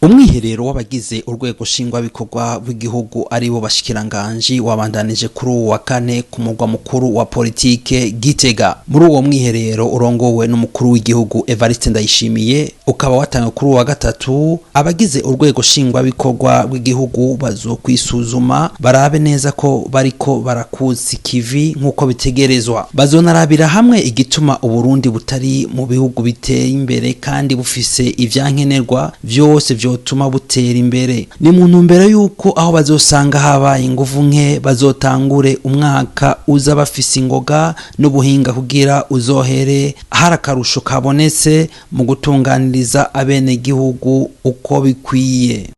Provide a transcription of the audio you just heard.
Umwiherero w'abagize urwego nshingwabikorwa rw'igihugu, aribo bashikiranganji, wabandanije kuri uwu wa kane ku murwa mukuru wa politike, Gitega. Muri uwo mwiherero urongowe n'umukuru w'igihugu Evariste Ndayishimiye, ukaba watangwe kuri uwu wa gatatu, abagize urwego nshingwabikorwa rw'igihugu bazokwisuzuma barabe neza ko bariko barakuza ikivi nk'uko bitegerezwa. Bazonarabira hamwe igituma Uburundi butari mu bihugu biteye imbere kandi bufise ivyankenerwa vyose vyotuma butera imbere. Ni mu ntumbero y'uko aho bazosanga habaye inguvu nke, bazotangure umwaka uza bafise ingoga n'ubuhinga kugira uzohere hari akarusho kabonetse mu gutunganiriza abenegihugu uko bikwiye.